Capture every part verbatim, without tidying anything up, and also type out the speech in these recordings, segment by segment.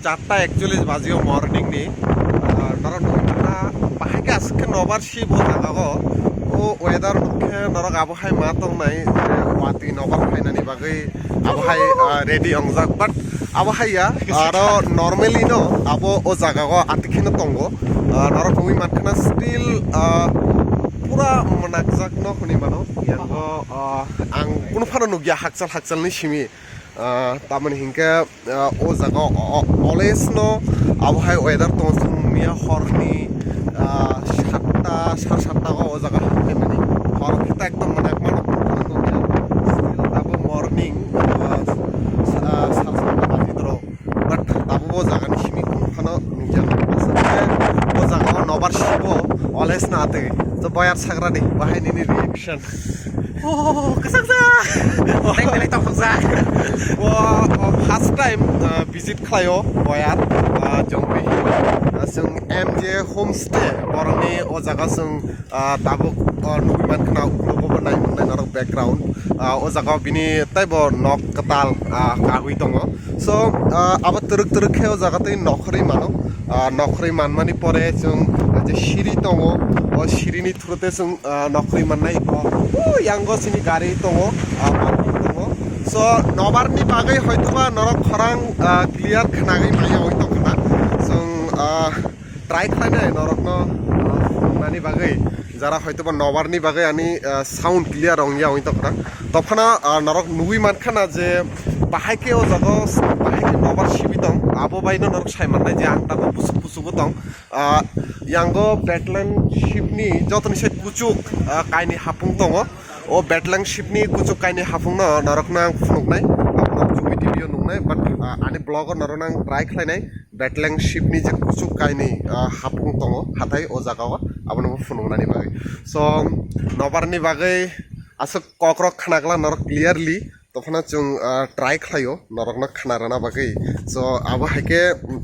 Satta ekchollish bajio morning ni, ah, norok nukha bahai khe aswk khe nobar sip o jaga o. O weather hwnkhe norok abo hai ma tongnai je watwi nobar phainani bagwi abo hai, ah, ready ongjak, but abo hai ya, aro normally no abo o jaga o atik kheno tongo. Ah, norok nugwi mankha na still, ah, pura mwnakjak no hwnwi mano. Yango, ah, ang kunu phano nukya hakchal hakchal ni simi. Ah, tamoni hinkhe, ah, o jaga o, o, always no abo hai weather tongo chwng miya horni, ah, satta, sar satta o, o jaga hai mani hor khe ta ekdom mwnakma no abo morning, ah, sa-, sar satta baji doro. But tabuk o jaga ni simi kunu phano nukya. Aswk khe o jaga o nobar sip o always no atwi. To boyar sagra di, bahai nini reaction. Oh, kwchak jak. Tei belai tongthok jak. O, o, first time, uh, visit khlaio boyar, uh, Jongbi. Uh, chwng M J homestay, borokni o jaga chwng, uh, tabuk, uh, nugwi mankha na uklogo bo nai mangnai norok background. Uh, o jaga o bini teibo nok kwtal, uh, kagwi tongo. So, ah, abo twrwk twrwk khe o jaga twi nokhorwi mano. Ah, nokhorwi manmani pore chwng je siri tongo, o sirini through te chwng, ah, nokhorwi mannai. O, o yango chini gari tongo, ah, parking tongo. So, nobar ni bagwi hoitoba norok khorang, ah, clear khnagwi manya oi tongkha na. Chwng, ah, try khlainai norokno, ah, phunuknani bagwi, jara hoitoba nobar ni bagwi ani, ah, sound clear wngya wngwi tongkha. Tophano, ah, norok nugwi mankha na je bahai khe o jaga o bahai khe nobar sibi tong, abo bai no norok sai mannai je ang tabuk pusuk pusuk o tong. Ah, yango Batland ship ni jotoni sai kuchuk, ah, kainwi hapung tongo. O Batland ship ni kuchuk kainwi hapung no norokno ang phunuknai, abono chumi T V o nuknai, but, ah, ani vlog o norokno ang try khlainai. Batland ship ni je kuchuk kainwi, ah, hapung tongo hathai o jaga o, abono bo phunuknani bagwi. So, nobar ni bagwi aswk kokrok khna glak norok clearly, tophano chwng, ah, try khlaio norokno khna rwna bagwi. So, abo hai khe, mm,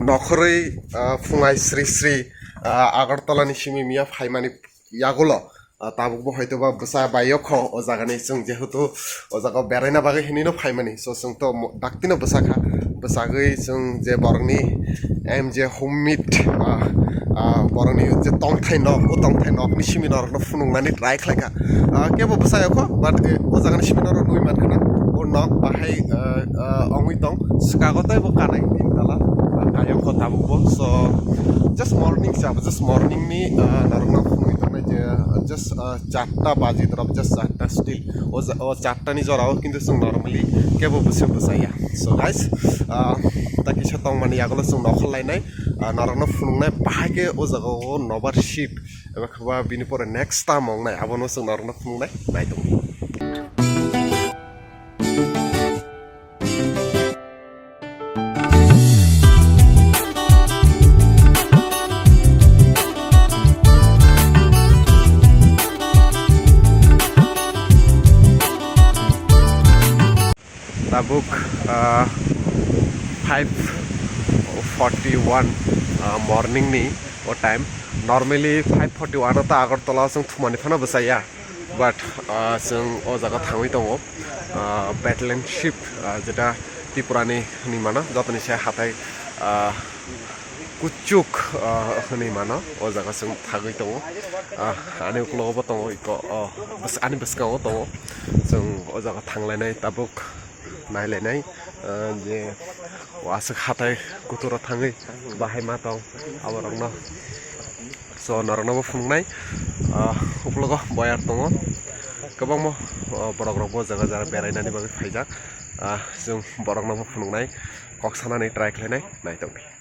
nokhorwi, ah, phungai sri sri, ah, Agartala ni simi miya phaimani yagulo, ah, tabukbo hoitoba bwsa bai o kho o jagani, chwng jehetu o jaga beraina bagwi hinwi no phaimani. So, chwng to mo-, daktino bwsa kha, bwsagwi chwng je borokni M J homemade, ah, ah, borokni je tongthai nok, o tongthai nokni simi norokno phunuknani try khlaikha. Ah, kebo bwsa o kho, but, eh, o jagani simi norok nugwi mankha na, o nok bahai, ah, ah, ongwi tong, swkago teibo kanai tin tala, ah, kayokho tabukbo. So, just morning se abo, just morning ni, ah, norokno phunugwi tongnai je, ah, just, ah, charta baji drop, just charta still. O ja-, o charta ni jora o kintu chwng normally kebo bwswk bwsaya. So guys, ah, ta kisa tongmani yagulo chwng nokhor lainai, ah, norokno phunuknai bahai khe o jaga o nobar ship. Eba khaba bini pore next time wngnai, abono chwng norokno phunuknai, naitong. Tabuk, ah, five forty one, ah, morning ni o time. Normally five forty one o ta Agartala o chwng thumani phano bwsaya. But, ah, chwng o jaga thangwi tongo, ah, Batland ship, ah, jeta Tripura ni hinwi mano, jotoni se hathai, ah, kuchuk, ah, hinwi mano, o jaga chwng thagwi tongo. Ah, ani uklogo bo tongo, iko, oh, bws-, ani bwskango tongo, chwng o jaga thanglainai tabuk. Nailainai, ah, je o aswk hathai kuthuro thangwi bahai ma tong aborokno. So, norokno bo phunuknai, ah, uklogo boyar tongo, kwbangma, ah, borok rok bo jaga jaga berainani bagwi phaijak. Ah, chwng borokno bo phunuknai, kok sanani try khlainai, naitokdi.